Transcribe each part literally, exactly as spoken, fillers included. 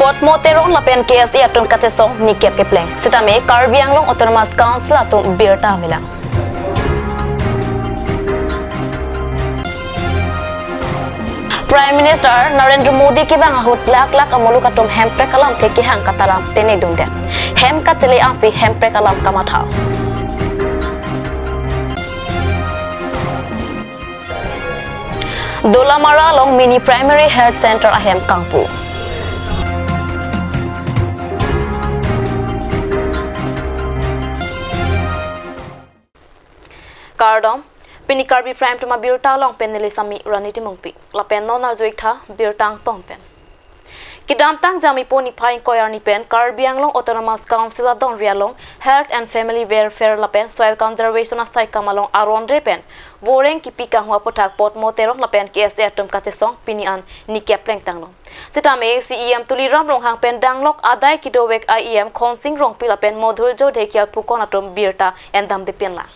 Potmo Teron lapen K S A atum kachesong nikep kepleng. Sitame Karbi Anglong Autonomous Council atum birta avelang. Prime Minister Narendra Modi kevang ahut lak lak amuluk atum hemprek alamthe kehang kataram tenedundet. Hem kachele ansi hemprek alam kamatha. Dolamara along Mini Primary Health Center ahem kangpu. Kardom, pini Karbi Prime Time abirta along pen neli Sami Rani Timungpi. Lapen non arjuiktha birta angtong pen. Kedamtang Jamipo niphai ingkoi arni pen Karbi Anglong Autonomous Council adonri along Health and Family Welfare lapen Soil Conservation asaikam along aron re pen voreng kipi kanghu aputhak Potmo Teron lapen K S A atum kachesong pini an nikep plengtanglo. Sitame C E M Tuliram Ronghang pen danglok adai kedovek a E M Khonsing Rongpi lapen Modhurjo Dhekial pukon atum birta endamde penlang.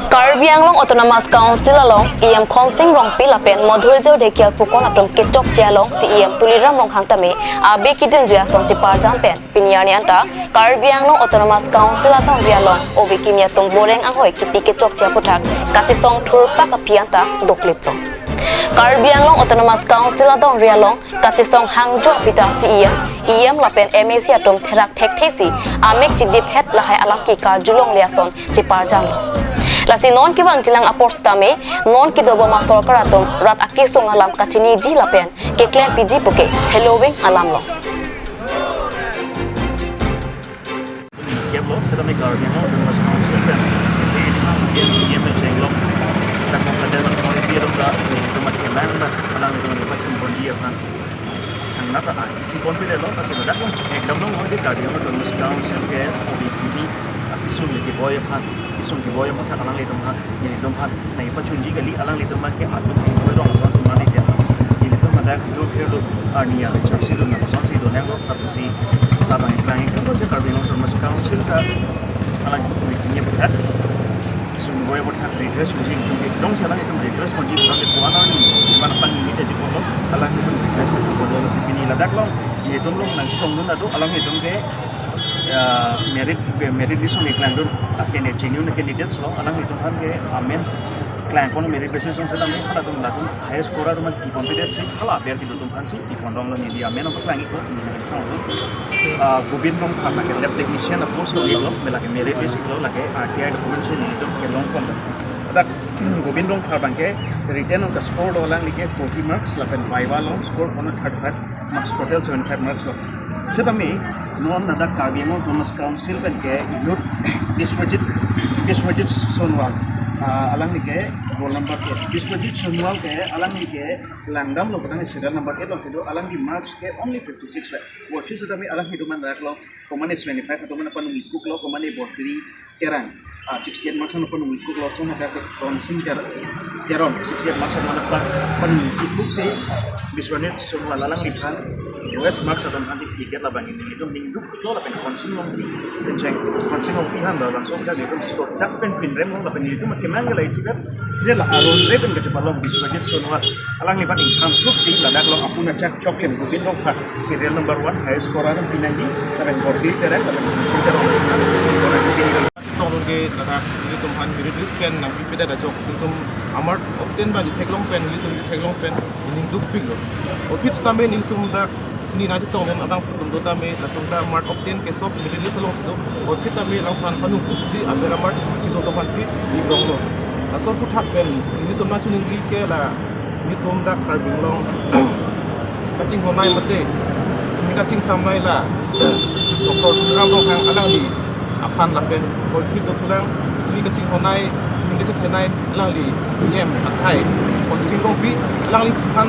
Karbi Anglong Autonomous Council along E M Khonsing Rongpi lapen Modhurjo Dhekial pukon atum kechokche along C E M Tuliram Ronghang tame abe kedunjui ason cheparjan pen pini arni anta Karbi Anglong Autonomous Council adonri along ove kimi atum voreng anghoi kipi kechokche aputhak kachesong thurpak aphi anta dokliplo. Karbi Anglong Autonomous Council adonri along kachesong hangjo aphi ta C E M, E M lapen M A C atum therak thekthesi amek chidiphet lahai alam ke karjulongle ason cheparjanlo. Lasi non kevangjilang apor sitame non kedobom asorkar atum rat akesung alam kachiniji lapen keklempiji puke heloving alamlo. Kep lo, seta me Karbi Anglong Autonomous Council pen, C E M, E M pen chenglok, tak mengkadang authority atau ka, itu mat kelang lah, alanglitum pachunponji aphan, thangnat ai, pachunponpidetlo, pasi ladak lo, ekdom lo, mungkin Karbi Anglong Autonomous Council ke, O B T V, isung lagi boy aphan, isung lagi boy aphan, alanglitum ha, nelitum aphan, nangpachunji kali, alanglitum aphan ke atum, kedong ason semani dia, nelitum ladak, jo kir lo, arni ya, chapsi lo, na ason si do nang lo, tapi si, labang iklang, itu aja Karbi Anglong Autonomous Council ka, alang itu punya punya berat. Sungguh ya buat redress mesti itu dong sih alang itu redress mesti bukan itu alang ini bukan apa ini jadi pokok alang itu redress itu pokok si pini ladak lo. Jadi itu lo nang strong dun ado alang itu ke ya merit merit di sung iklang dun akan ya genuine candidate lo alang itu kan ke amen klang pon merit basis sung sedang itu kalau tuh lakukan high scorer cuma di confidence sih kalau biar gitu tuh kan si di kondong lo ni dia main apa lagi kok. Ah, Gobin Rongphar ke lab technician appost lo lo mela ke merit base lo lake R T I document si ni dong ke long kon. Dak Gobin Rongphar abang ke written on the score lo alangli ke forty marks lapen viva lo score on thirty-five marks total seventy-five marks lo. Sitame non ladak Karbi Anglong Autonomous Council pen ke youth Biswajit Biswajit Sonwal, ah, alangli ke roll number eight. Biswajit Sonwal ke alangli ke langdam lo kutang serial number eight lo sido alangli marks ke only fifty-six lo. Worthy sitame alanglitum an rak lo, komat seventy-five atum an panung ikuk lo, komat Borkiri Terang, ah, sixty-eight marks an panung ikuk lo, so maka si Khonsing Ter-, Teron, sixty-eight marks an pan-, panung ikuk si Biswajit Sonwal alangli aphan, lowest marks atum aphan si ticket labang ini, itu ningduk lo lapen Khonsing Rongpi, kenceng, Khonsing Rongpi aphan labang so kita itu sodak pen pinrem lo lapen itu makin nang lagi sih. Dia la aron re pen kachepalong Biswajit Sonwal. Alangli aphan ingtham thuk si ladak lo apun achak choklim Gobin Rongphar serial number one highest scorer pen pinangji lapen Borkiri Terang lapen Khonsing Teron. Tong ke ladak nelitum aphan merit list pen nangpipedet ajok nelitum a-mark obtain ba di theklong pen nelitum di theklong pen ningdukpik lo. Office tame nelitum dak ni nangchetong pen adang atum do tame latum ta mark obtain ke sob merit list along si do. Office tame alangphan panung si aber a-mark kedo atum aphan si ikrong lo. Laso aphuthak pen nelitum nangchiningri ke la nelitum dak Karbi Anglong kachinghonnei mate neli kachingsamnei la Doctor Tuliram Ronghang alangli aphan lapen Borkiri Dothulang neli kachinghonnei neli kachethenei alangli E M athai Khonsing Rongpi alangli aphan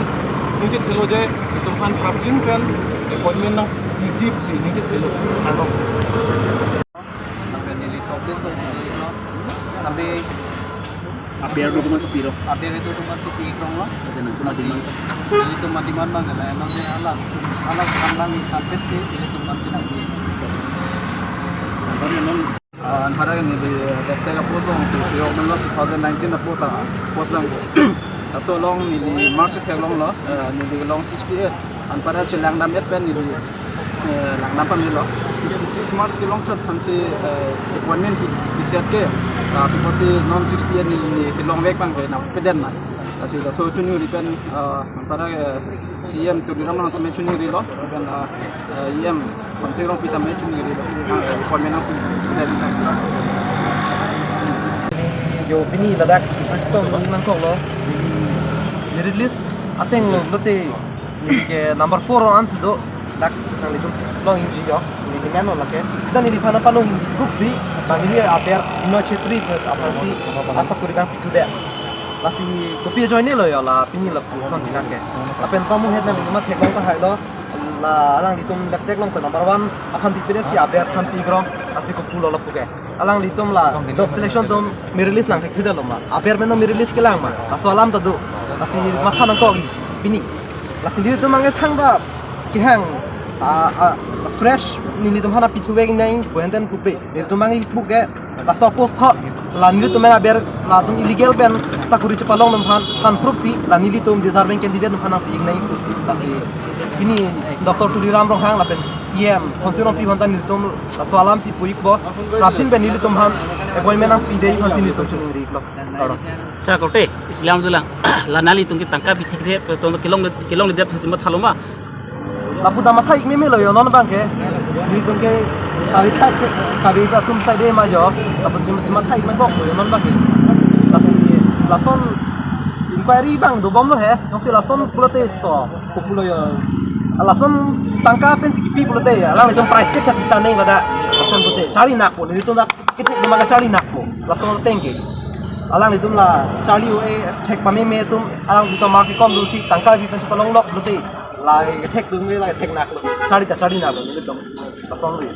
neli chethelo je itum aphan prapjin pen appointment nangpiji si neli chethelo. Kardom. Sampai neli publish kon sini no. Sampai Aber document si pilo. Aber itu cuma si pi krong lo. Ada nang kuna demand. Nelitum demand bang kan, emang sih alang, alang alang ni kampet sih, nelitum si nanti. Anpar ya non. Ah, anpar ya neli, eh, daftar appost long si, si, two thousand nineteen appost ah, appost lang. Laso along neli March theklong lo, eh, neli long sixty-eight. Anpara chelang dam-et pen neli, eh, langdam pamelo. Six March kelong chot aphansi, eh, appointment pi, piset ke, ah, apotsi non sixty-eight neli kelong vek abang ke nangpedetnang. Lasi laso chuningri pen, ah, anpara, eh, C E M Tuliram Ronghang tame chuningrilo, pen, ah, eh, E M Khonsing Rongpi tame chuningrilo. Ah, appointment nangpi, pidet nangsi. Jo pini ladak Brixton nangkoklo. Merit list ateng lote ke number four ansi do, dak nanglitum longji jo. Neli meno lake. Sita neliphan nangpalongji kuksi, bang neli aber Binoy Chetri aphansi asakuri abang pithudet. Lasi kopi ajoinelo jo la pini lapu thon pinang ke. Lapen pamu het nanglitum theklong tahailo. La alanglitum lepteklong ta number one aphan pipedet si aber aphan pikrong, lasi kopulo lapu ke. Alanglitum la job selection atum merit list lang thekthedetlo ma. Aber pen merit list kelang ma. Laso alam ta do. Lasi matha nangkok-i pini. Lasi nelitum abang ke thangta kehang, ah, ah, fresh nelitum aphan pithu vek nang buenten pupe. Nelitum abang ke puke laso post thot la nelitum abang aber latum illegal pen sakuri chepalong atum aphan, aphan proof si la nelitum deserving candidate atum aphan nangpi nang. Lasi pini Doctor Tuliram Ronghang lapen E M Khonsing Rongpi aphan ta nelitum laso alamsi pu-ikpo. Prapjin pen nelitum aphan appointment nangpidei aphansi nelitum chuningri-iklo. Kardom. Sa korte, isilam julang. La nanglitum ke tangka pi thekthe, to, to, kelong, kelongledet si mathalo ma. Lapu ta matha-ik memelo jo non abang ke. Nelitum ke kave thak, kave ta atum saide ma jo. Lapu si, si matha-ik nangkoklo jo non abang ke. Lasi, lason inquiry abang dobomlo he. Jongsi lason pulote to, kopulo jo. Lason tangka pensi kipi pulote, alanglitum price tag ta pi tang nang ladak. Lason pulote charli nakpo, nelitum dak kithek atum abang charli nakpo. Lason ateng ke. Alanglitum la charli o-e thek pameme atum, alanglitum mark kekom dunsi tangka pi pen chepalonglok pulote. La kethek atum la kethek naklo. Charli ta charli naklo nelitum. Lasonri.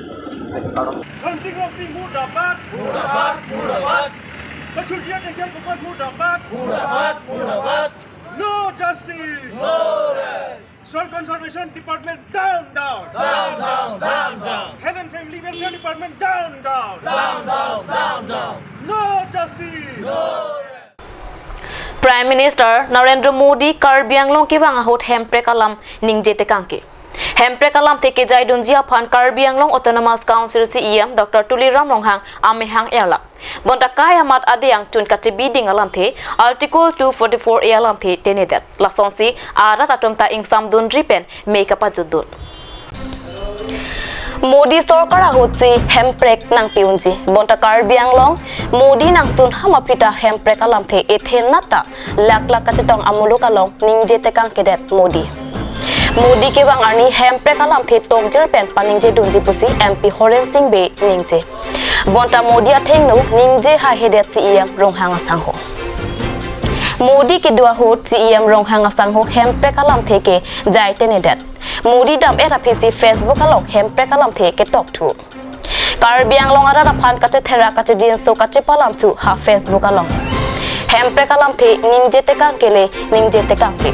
Khonsing Rongpi murdabad. Murdabad, murdabad. Pathurji athengpi aphan murdabad. Murdabad, murdabad. No justice. No rest. Soil Conservation Department down, down. Down, down, down, down. Health and Family Welfare Department down, down. Down, down, down, down. No justice. No rest. Prime Minister Narendra Modi Karbi Anglong kevang ahut hemprek alam ningje tekangke. Hemprek alamthe kejaidunji aphan Karbi Anglong Autonomous Council C E M Doctor Tuliram Ronghang amehang erlap. Bonta kai amat adeng angchun kachebiding alamthe Article two forty-four A alamthe tenedet. Lasonsi arat atum ta ingsamdunri pen mei kapajutdun. Modi sorkar ahutsi hemprek nangpi-unji. Bonta Karbi Anglong Modi nangsun ham aphi ta hemprek alamthe ethenat ta lakh lakh kachetong amuluk along ningje tekangkedet Modi. Modi kevang arni hemprek alamthe tokjir pen paningjedunji pusi M P Horen Sing Bey ningje. Bonta Modi athengno ningje haihedet C E M Ronghang asangho. Modi kedo ahut C E M Ronghang asangho hemprek alamthe kejai tenedet. Modi dam-et aphisi Facebook along hemprek alamthe ketokthu. Karbi Anglong arat aphan kachetherak kachejinso kachepalamthu ha Facebook along. Hemprek alamthe ningje tekangke le ningje tekangke.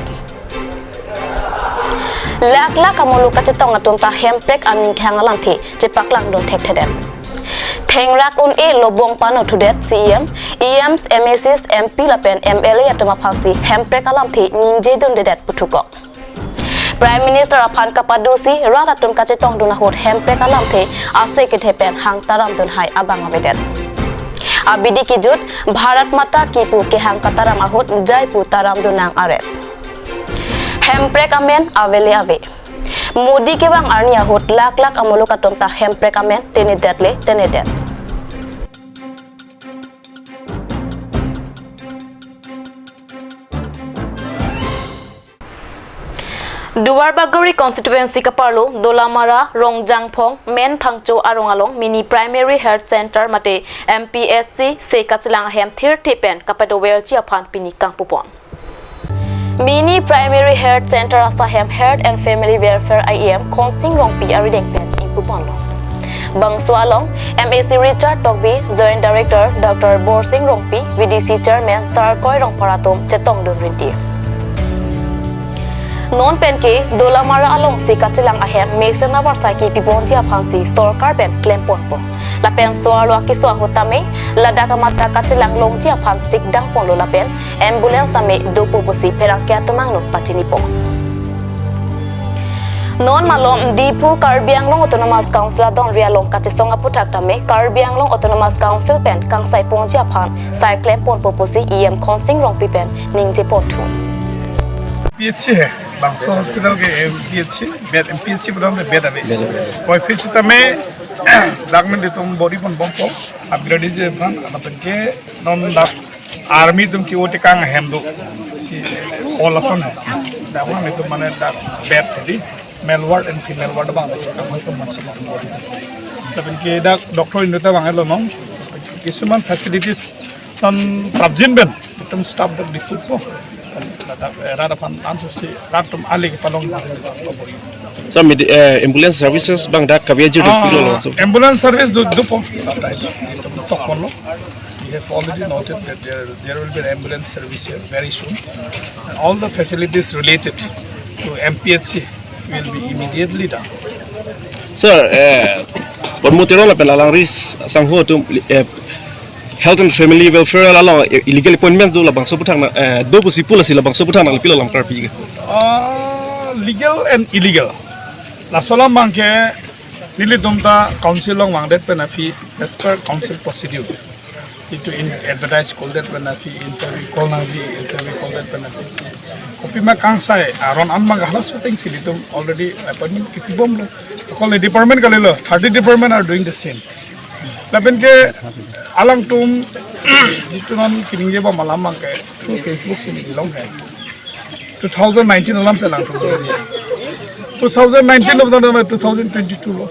Lakh lakh amuluk kachetong atum ta hemprek aning kehang alamthe chepaklangdun thekthedet. Thengrak un-e lobong panothudet C E M, E Ms, M A Cs, M P lapen M L A atum aphansi hemprek alamthe ningjedundedet puthukok. Prime Minister aphan kapadosi rat atum kachetongdun ahut hemprek alamthe ase kethe pen hang taramdun hai abang avedet. Abidi kejut Bharat Mata Ki pu kehang kataram ahut jai pu taramdun nang aret. Hemprek amen avele ave. Modi kevang arni ahut lakh lakh amuluk atum ta hemprek amen tenedet le tenedet. Duarbagori constituency kaparlo Dolamara Rongjangphong Men Phangcho arong along mini primary health center mate M P H C se kachelang ahem thirthe pen kapadoverji aphan pini kangpupon. Mini Primary Health Center asahem Health and Family Welfare I E M Khonsing Rongpi arideng pen ingpuponlo. Bangso along M A C Richard Tokbi, Joint Director Doctor Borsing Rongpi, V D C Chairman Sarkoi Rongphar atum chetongdun rinti. Non pen ke Dolamara alongsi kachelang ahem mesen avarsai kipiponji aphansi sorkar pen klemponpo. Lapen so-arlo akeso ahut tame ladak amat ta kachelang longji aphan sikdangponlo lapen ambulance tame dopo pusi pherangke atum angno pachinipo. Non malom Diphu Karbi Anglong Autonomous Council adongri along kachesong aputhak tame Karbi Anglong Autonomous Council pen kangsai pongji aphan sai klem ponpo pusi E M Khonsing Rongpi pen ningje ponthu. PHC है, बांसो हॉस्पिटल के PHC, bed, PHC बोलते हैं, बेड अभी। बेड अभी। वही फिर सीता में, दाग में देता हूँ, बॉडी पन बम को, अपग्रेड कीजिए अपन, अपन के नॉन दाग आर्मी तुम की वो टिकांग है हम दो, सी, ऑल असम है। दाग में तो मैंने दाग बेड थी, male ward and female ward बांग, तो हम तो मत से बॉडी। तब इनके दाग डॉक्टर इंदुता बांगे लो नॉन, किसुमान फैसिलिटीज, नॉन प्रब्जिन बेन, एकदम स्टाफ दाग दिखुट को, दाग, रात अपन आंसू से, रात तुम आले के पलंग मारे, तो body. Sir, medi- eh, ambulance services bang dak kabi ajir Ah, pilo lo so. Ambulance service do do pon. Tok pon lo. We have already noted that there there will be an ambulance service here very soon. And all the facilities related to M P H C will be immediately done. Sir, eh, pon mutero la pela langris sangho tu eh, health and family welfare la lo eh, illegal appointment do labangso aputhak na eh, do pusi pula si labangso aputhak na pilo lang Karbi. Uh, legal and illegal. Laso alam abang ke nelitum ta council along vangdet pen aphi as per council procedure. Itu in advertise calldet pen aphi interview call nangji interview calldet pen aphi si. Kopima kangsai aron an abang halaso atengsi nelitum already appointment kipibom lo. Kol department kalilo, thirty department are doing the same. Lapen ke alangtum itu non kiningje ba malam abang ke through Facebook si neli long hai. Two thousand nineteen alam si alangtum. Two thousand nineteen lo, two thousand twenty-two lo.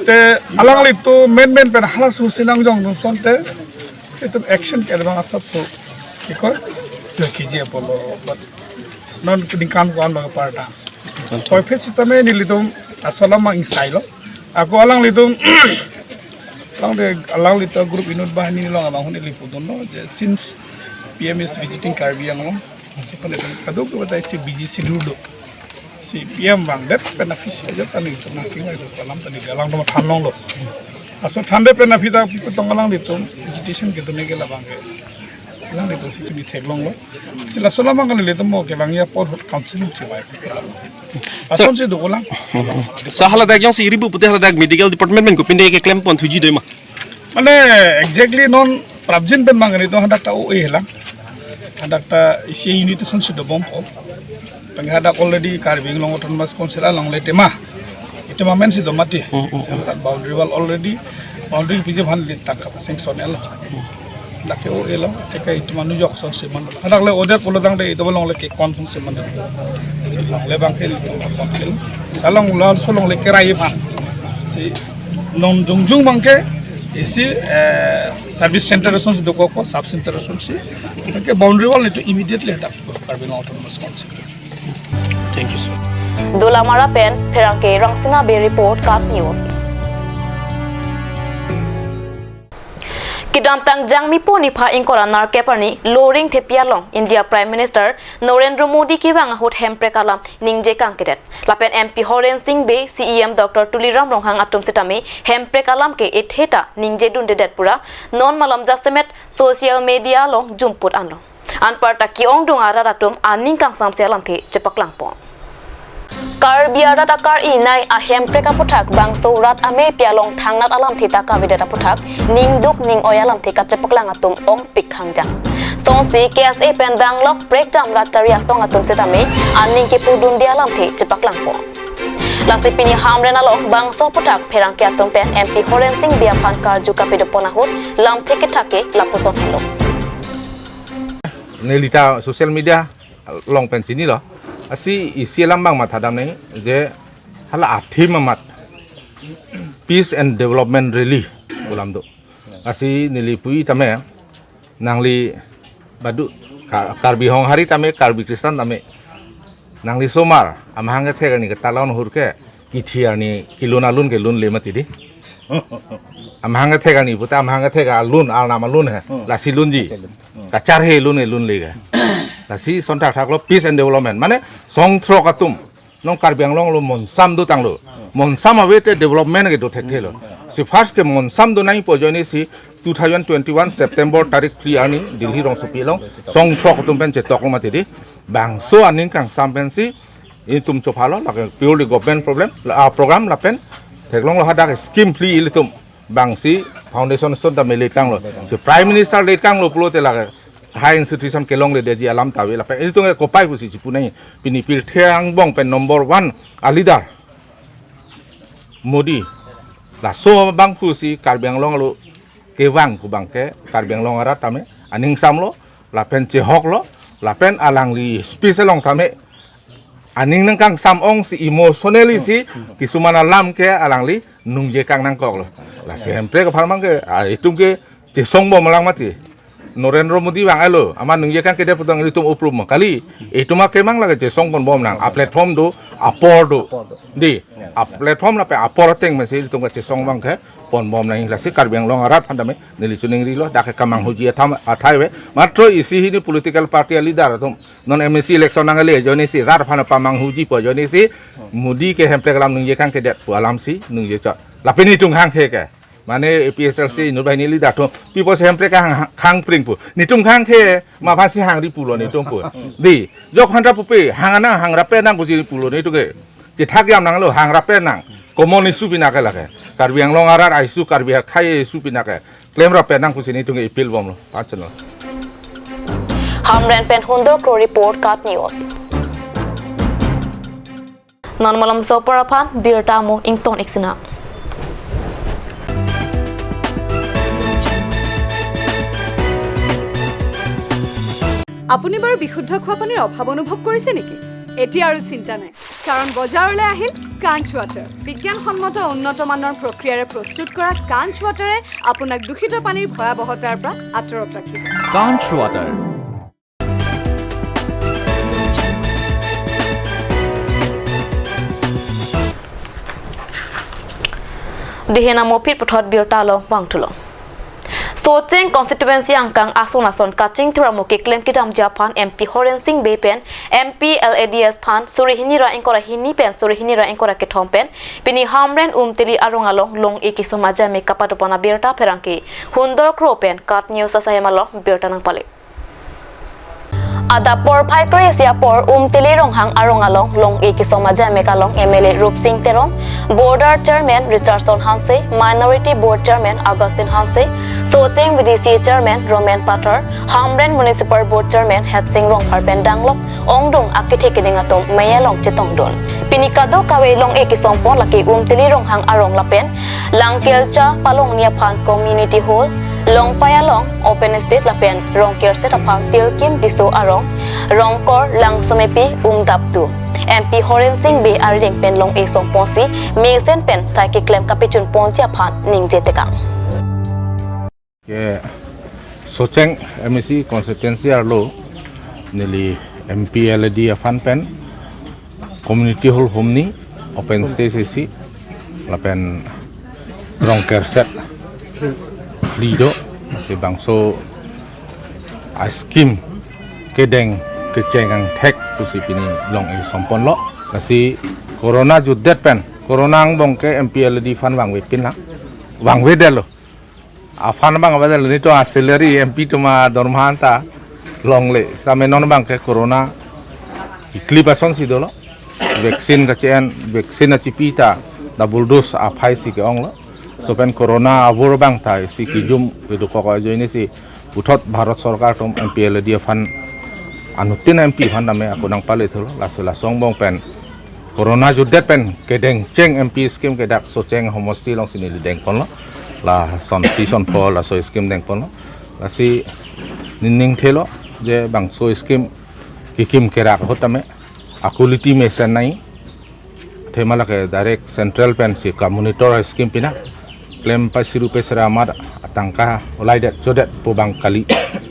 Te alanglitum main main pen halaso si nangjong dun asonte, itum action ke bang asap so. Kiko? Dua K G apolo, but non ningkan ko-an bang parta. Koi phit sitame nelitum laso alam abang ingsai lo. Ako alanglitum, alangli, alanglitum group inut banghini along abang hon ili pudun lo. Je since P M is visiting Karbi Anglong, so kan itu kadok tu batai si busy schedule do. Si P M vangdet pen aphi si aja tani itu nangking itu alam tani galang dong than long lo. Laso thandet pen aphi ta aphi petong alanglitum agitation ke tuni ke labang ke. Alanglitum si tuni theklong lo. Si laso alam abang kan nelitum mo ke bang ya por hot counseling chibai. Lason si do ko lang. Sir, hala dak jongsi iri pu pute hala dak medical department men ko pinde keklem ponthuji do ma. Mane exactly non prabjin pen abang nelitum hadak ta O A helang. Hadak ta isi unit ason si dobom ko. Peng hadak already Karbi Anglong Autonomous Council along le tema. Itu mamen si do mati. Hadak boundary wall already, boundary piji phan le tangka paseng son elo. Hadak ke O A lo, te ke itu manu jok son si man. Hadak le order pulo tangte itu along le ke kon son si man. Si along le abang ke itu kon ke. Si along lo so along le kerai phan. Si non jongjong abang ke isi eh, service center ason si dokok, sub center ason si. Ke boundary wall itu immediately hadak Karbi Anglong Autonomous Council. Thank you, sir. Dolamara pen Pherangke Rangsina Bey report, KAT News. Kedamtang Jangmi po niphai ingkoi ra nerkep arni Loring Thepi along India Prime Minister Narendra Modi kevang ahut hemprek alam ningje kangkedet. Lapen M P Horen Sing Bey, C E M Doctor Tuliram Ronghang atum sitame hemprek alam ke ethe ta ningje dundedet pura non malom jasemet social media along jumput anlo. Anparta ke-ongdung arat atum aning kangsamse alamthe chepaklangpon. Karbi arat akar-i nei ahemprek aputhak bangso rat amei pi along thangnat alamthe ta kavedet aputhak ningduk ning-oi alamthe kachepaklang atum ongpik hangjang. Songsi K S A pen danglok prekjam rat chari asong atum sitame aning kepudunde alamthe chepaklangpon. Lasi pini Hamren along bangso aputhak pherangke atum pen M P Horen Sing Bey aphan karju kapadopon ahut lamthe kethak ke lapuson helo. Neli ta social media along pen chinilo. Lasi isi alam abang mathadam nangji je hala athim amat peace and development rally pu alam do. Lasi neli pu tame nangli badu Kar- Karbi Honghari tame Karbi Christian tame nangli osomar amahang kethek arni ketalon ahut ke kithi arni kelun alun ke lunle mati dei. Amahang kethek arni pute amahang kethek alun arnam alun he. Lasi lunji. Kacharhe lun ke lunle ke. Lasi ason thakthak lo peace and development. Mane song throk atum. Non Karbi Anglong lo monsam dotanglo. Monsam ave te development ke do thekthe lo. Si first ke monsam do nangpo ajoine si two thousand twenty-one September tarik three arni Delhi rongsopi along song throk atum pen chetok lo mati dei. Bangso aning kangsam pensi Itum chophalo, lake purely government problem, la, ah, program lapen theklonglo hadak scheme phli ilitum bangsi foundation stone ta mele tanglo. Si Prime Minister le tanglo pulote lake high institution kelongledeji alam ta ave lapen ilitum ke kopai pusi chipu nai. Pini pirthe angbong pen number one a leader Modi. Laso abang pusi Karbi Anglong arlo kevang pu abang ke Karbi Anglong arat tame aning samlo lapen chehoklo lapen alangli speech along tame aning nangkangsam ongsi emotionally si kisuman alam ke alangli ningje kang nangkoklo. Lasi Hemprek apharman ke, ah, itum ke chesong bom lang mati. Narendra Modi vang alo, amat ningje kang kedet pu tong ilitum uprum ma kali. Itum akemang lake chesong pon bom nang. A platform do, apor do. Di, a platform lapen apor ateng mesi ilitum kachesong abang ke pon bom nang. Lasi Karbi Anglong arat aphan tame neli chiningrilo, dak ke kamanghuji atham athai ave. Matro isi hini political party a leader atum non M A C election nangle ajoine si rat aphan pamanghuji pu ajoine si Modi ke Hemprek alam ningje kang kedet pu alam si ningje chot. Lapen itum khangkhe ke. Mane A P H L C inut banghini leader atum pi pusi Hemprek ke hang, hang, khangpring pu. Nitum khangkhe ma aphansi hangri pulo nitum pu. Di, jok phan ta pupe, hang nang, hang rape nang pusi pulo nitum ke. Chethak jam nanglo, hang rape nang. Common issue pina ke lake. Karbi Anglong arat a-issue, Karbi akhei issue pina ke klem rape nang pusi nitum ke appeal bomlo. Pachalo. Hamren pen Hundor Kro report, KAT News. Non malomso apor aphan birta mo ington iksina. আপুনি বাৰু বিশুদ্ধ খোৱা পানীৰ অভাৱ অনুভৱ কৰিছে নেকি? এতিয়া আৰু চিন্তা নাই, কাৰণ বজাৰলৈ আহিল কাঞ্চ ৱাটাৰ। বিজ্ঞানসন্মত উন্নত মানৰ প্ৰক্ৰিয়াৰে প্ৰস্তুত কৰা কাঞ্চ ৱাটাৰে আপোনাক দূষিত পানীৰ ভয়াৱহতাৰ পৰা আঁতৰত ৰাখিব। Kanch Water. Dihena mopit puthot birta along vangthulo. Socheng constituency angkang ason ason kachingthur amo keklem kedamji aphan M P Horen Sing Bey pen M P L A D aphan suri hini ra ingkoi ra hini pen suri hini ra ingkoi ra kethom pen pini Hamren Umtili arong along long-e kesom ajai me kapadopon abirta pherangke Hundor Kro pen KAT News asahem along birta nangpale. Adap porphai kre-isi apor Umtili Ronghang arong along long-e kesom ajai me along M L A Rupsing Teron, Border Chairman Richardson Hanse, Minority Board Chairman Augustine Hanse, Socheng V D C Chairman Roman Pathar, Hamren Municipal Board Chairman Hetsing Rongphar pen danglok ongdung akethe keding atum mei along chetongdun. Pini kadokave long-e kesompon lake Umtili Ronghang arong lapen Langkelcha Palongni aphan Community Hall, Longpai along Open Stage lapen Rongkerset aphan Tilkim Tisso arong, Rongkor, Langsomepi, Umdaptu. M P Horen Sing Bey arideng pen long-e somponsi mesen pen sai keklem kapechunponji aphan ningje tekang. Ke Socheng M A C constituency arlo neli M P L A D aphan pen community hall humni, open stage isi lapen Rongkerset phli do, si bangso a-scheme kedeng kecheng angthek pusi pini long-e somponlo. Lasi corona jutdet pen, corona angbong ke M P L A D aphan vangve pinlang, vangvedetlo. Aphan abang abang lo, nitum a-salary M P atum adorma anta longle. Same non abang ke corona keklip asonsi dolo. Vaccine kachi-en, vaccine achipi ta double dose aphai si ke-onglo. Laso pen corona avur abang ta isi kejum kedokok ajoine si puthot Bharat Sorkar atum M P L A D aphan anuttin M P aphan tame ako nangpale thulo. Laso laso angbong pen corona jutdet pen kedengcheng M P scheme ke dak Socheng homosti alongsi neli dengponlo. Lason tison pho laso scheme dengponlo. Lasi ningthelo je bangso scheme kekim kerak ahut tame a-quality mesen nai. Athema lake direct central pensi ka-monitor scheme pina. Klem pasi rupe sera amat atangka olaidet chodet pu abang kali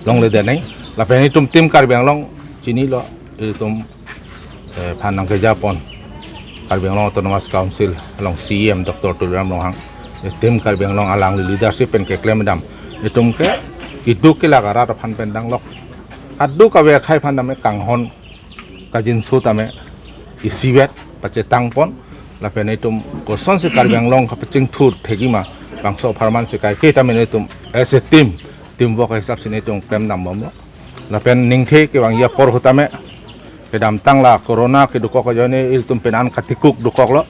longledet nai. Lapen itum Team Karbi Anglong chinilo, itum eh, aphan nangkejapon Karbi Anglong Autonomous Council along C E M Doctor Tuliram Ronghang, eh, Team Karbi Anglong alangli leadership pen keklem dam. Itum ke keduk kelak arat aphan pen danglok. Kadokave akhei aphan tame kanghon kajinso tame isivet pachetangpon. Lapen itum kosonsi Karbi Anglong kapachingthur thekji ma bangso apharman si kaike tame itum as a team, teamwork hisap si itum klem dambomlo. Lapen ningthe kevangji apor ahut tame Kedamtang la corona kedokok ajoine ilitum penan katikuk dokoklo.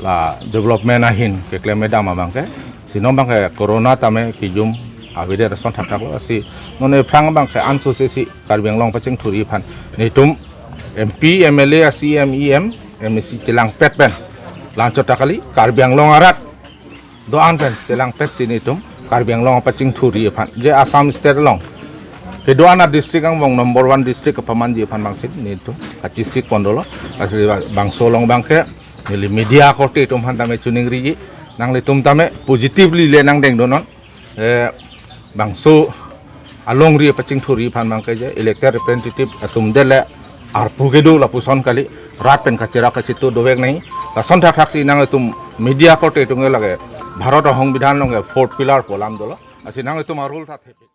La development ahin keklem edam abangke. Si non abangke corona tame kijum avedet ason thakthaklo. Si non ephrang abangke ansose si Karbi Anglong pachingthurji aphan nelitum M P, M L A, C M, E M, M A C chelangpet pen. La anchot ta kali, Karbi Anglong arat do-an pen chelangpet si nelitum Karbi Anglong pachingthurji aphan. Je Assam State along kedo-an a-district angbong number one district kapamanji aphan abangsi nelitum kachesik pon dolo. Lasi bangso along abangke neli media korte atum aphan tame choningriji, nanglitum tame positively le nangdeng donon. Eh, bangso alongri pachingthurji aphan abangke je elected representative atum det le arpu kedo lapuson kali, rat pen kacherap kachitu dovek nangji. Lason thakthak si nanglitum media korte atum ke lake Bharat a-Songbidhan along ke fourth pillar pu alam dolo. Lasi nanglitum a-role ta thepi.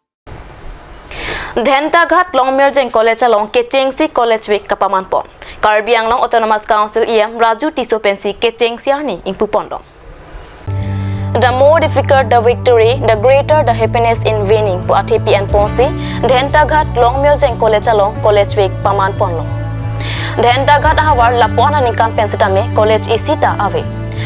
Dhentaghat Longmirjeng College along kechengsi College Week kapaman pon. Karbi Anglong Autonomous Council E M Raju Tisso pensi kechengsi arni ingpu ponlo. The more difficult the victory, the greater the happiness in winning pu athepi enponsi Dhentaghat Longmirjeng College along College Week paman ponlo. Dhentaghat ahavar lapu-an aningkan pen sitame college isi ta ave.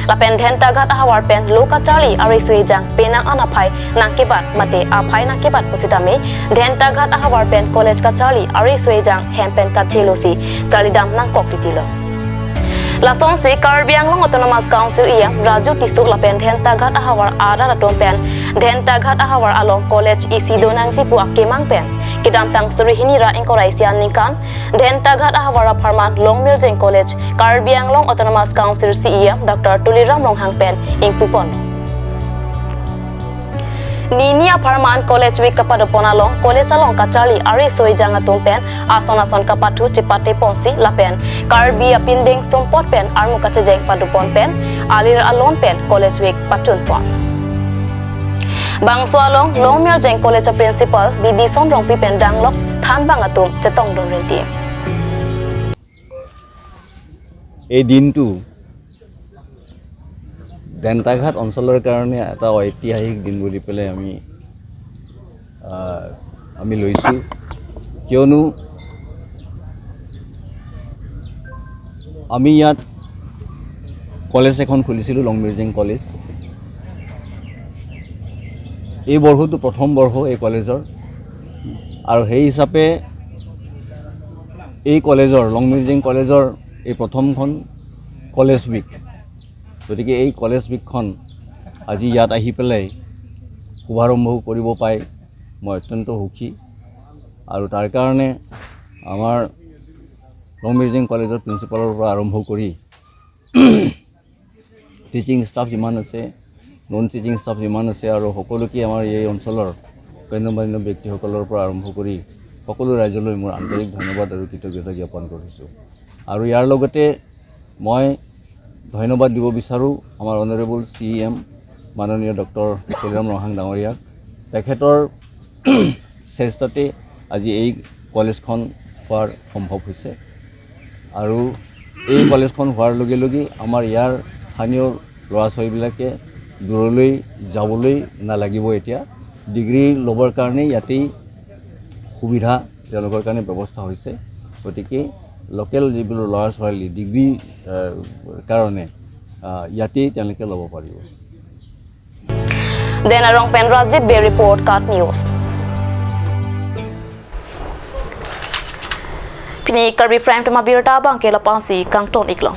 Lapen Dhentaghat ahavar pen lo kacharli ari suejang penang an aphai nangkebat mate aphai nangkebat pusitame Dhentaghat ahavar pen college kacharli ari suejang hem pen kachelosi charlidam nangkok titilo. Lasonsi Karbi Anglong Autonomous Council E M Raju Tisso lapen Dhentaghat ahavar arat atum pen Dhentaghat ahavar along college isi donangji pu akemang pen kedamtang suri hini ra ingkoi ra isi aningkan Dhentaghat ahavar apharman Longmirjeng College Karbi Anglong Autonomous Council C E M Doctor Tuliram Ronghang pen ingpu pon. Nini apharman College Week kapado pon along college along kacharli ari suejang atum pen ason ason kapathu chepate ponsi lapen Karbi apindeng sumpot pen armu kachejeng pado pon pen alir alon pen College Week pachun pon. Bangso along Longmirjeng College a-principal B B Son Rongpi pen danglok thanbang atum chetongdun rinti. এই দিনটো দেন্তাঘাট অঞ্চলৰ কাৰণে এটা ঐতিহাসিক দিন বুলি পেলাই আমি আহ, আমি লৈছোঁ। কিয়নো আমি ইয়াত কলেজ এখন খুলিছিলোঁ, লংমিৰ্জেং কলেজ। এই বৰ্ষটো প্ৰথম বৰ্ষ এই কলেজৰ, আৰু সেই হিচাপে এই কলেজৰ, লংমিৰ্জেং কলেজৰ এই প্ৰথমখন কলেজ উইক। গতিকে এই কলেজ উইকখন আজি ইয়াত আহি পেলাই শুভাৰম্ভ কৰিব পাই মই অত্যন্ত সুখী। আৰু তাৰ কাৰণে আমাৰ লংমিৰ্জেং কলেজৰ প্ৰিন্সিপালৰ পৰা আৰম্ভ কৰি টিচিং ষ্টাফ যিমান আছে, নন টিচিং ষ্টাফ যিমান আছে আৰু সকলোকে আমাৰ এই অঞ্চলৰ গণ্যমান্য ব্যক্তিসকলৰ পৰা আৰম্ভ কৰি সকলো ৰাইজলৈ মোৰ আন্তৰিক ধন্যবাদ আৰু কৃতজ্ঞতা জ্ঞাপন কৰিছোঁ। আৰু ইয়াৰ লগতে মই ধন্যবাদ দিব বিচাৰোঁ আমাৰ অনাৰেবল চি ই এম মাননীয় ডক্টৰ তুলিৰাম ৰংহাং ডাঙৰীয়াক। তেখেতৰ চেষ্টাতে আজি এই কলেজখন হোৱাৰ সম্ভৱ হৈছে। আৰু এই কলেজখন হোৱাৰ লগে লগে আমাৰ ইয়াৰ স্থানীয় ল'ৰা ছোৱালীবিলাকে দূৰলৈ যাবলৈ নালাগিব। এতিয়া ডিগ্ৰী ল'বৰ কাৰণে ইয়াতেই সুবিধা তেওঁলোকৰ কাৰণে ব্যৱস্থা হৈছে। গতিকে লোকেল যিবোৰ ল'ৰা ছোৱালী ডিগ্ৰী আহ, কাৰণে আহ, ইয়াতেই তেওঁলোকে ল'ব পাৰিব। Denarong pen Rajiv Bey report, KAT News. Pini Karbi Prime Time abirta abangke lapu-ansi kangton iklo.